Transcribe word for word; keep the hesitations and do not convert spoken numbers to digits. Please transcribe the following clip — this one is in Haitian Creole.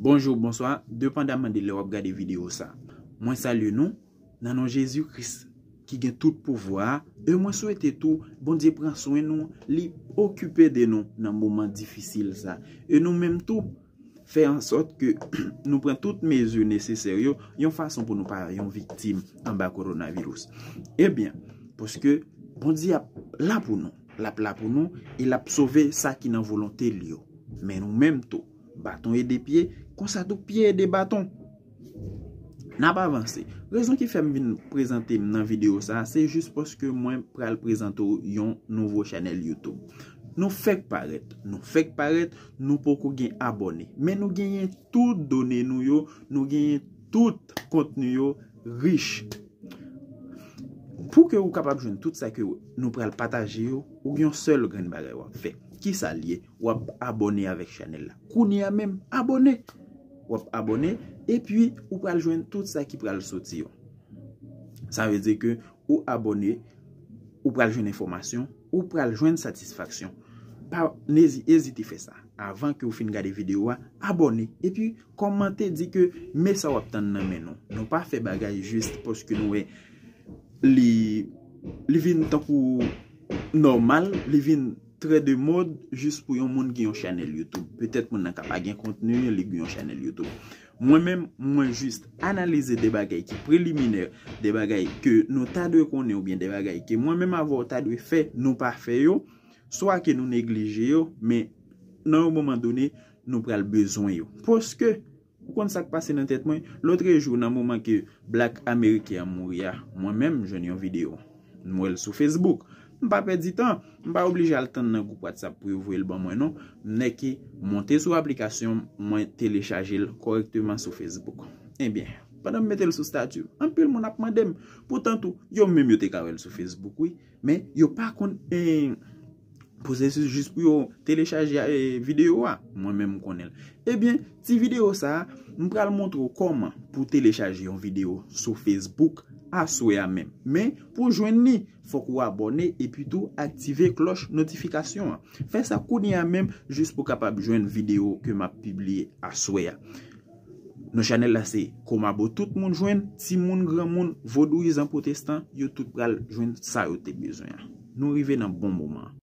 Bonjou, bonswa, depandaman de lè w ap gade videyo sa. Mwen salye nou nan non Jezi Kris ki gen tout pouvwa a, e mwen swete tou Bondye pran swen nou, li okipe de nou nan moman difisil sa. E nou menm tou, fè an sòt ke nou pran tout mezi nesesè yo, yon fason pou nou pa yon viktim anba kowonaviris. Ebyen, paske Bondye ap la pou nou, l ap la pou nou, e l ap sove sa ki nan volonte li yo. Men nou menm tou, baton e de pye, konsa tou pye e de baton. N ap avanse. Rezon ki fè m vin prezante m nan videyo sa, se jis paske mwen pral prezante w yon nouvo chanèl YouTube. Nou fèk parèt, nou fèk parèt, nou poko gen abòne. Men nou genyen tout done nou yo, nou genyen tout kontni yo rich. Pou ke ou kapab jwenn tout sa ke nou pral pataje yo, ou gen yon sèl grenn bagay w ap fè. Kisa l ye? W ap abòne avèk chanèl la. Kounye a menm, abòne. W ap abòne, epi ou pral jwenn tout sa ki pral soti yo. Sa vle di ke ou abòne, ou pral jwenn enfòmasyon, ou pral jwenn satisfaksyon. Pa nezi-, ezite fè sa. Avan ke ou fin gade videyo a, abòne. Epi kòmante, di ke men sa w ap tann nan men nou. Nou pa fè bagay jis paske nou wè li, li vin tankou nòmal, li vin trè de mòd jis pou yon moun gen yon chanèl YouTube. Petèt moun nan ka pa gen kontni, li gen yon chanèl YouTube. Mwen menm, mwen jis analize de bagay ki preliminè, de bagay ke nou ta dwe konnen oubyen de bagay ke mwen menm avè w ta dwe fè, nou pa fè yo, swa ke nou neglije yo, men nan yon moman done, nou pral bezwen yo. Paske, ou konn sa k pase nan tèt mwen? Lotrejou, nan moman ke Black Ameriken an mouri a, mwen menm, m jwenn yon videyo. M wè l sou Facebook. M pa pèdi tan. M pa oblije al tann nan gwoup WhatsApp pou yo voye l ban mwen, non. M nèke monte sou aplikasyon, mwen telechaje l kòrèkteman sou Facebook. Ebyen, pandan m mete l sou stati, anpil moun ap mande m. Poutan tou, yo menm yo te ka wè l sou Facebook, wi. Men, yo pa konn, eh, pwosesis jis pou yo telechaje, eh, videyo a. Mwen menm, m konnen l. Ebyen, ti videyo sa a, m pral montre w kòman pou telechaje yon videyo sou Facebook aswè a menm. Men, pou jwenn li, fòk ou abòne epi tou aktive klòch notifikasyon an. Fè sa kounye a menm jis pou kapab jwenn videyo ke m ap pibliye aswè a. Non chanèl la se Komabo, tout moun jwenn, timoun, granmoun, vodouyizan, pwotestan, yo tout pral jwenn sa yo te bezwen an. Nou rive nan bon moman an.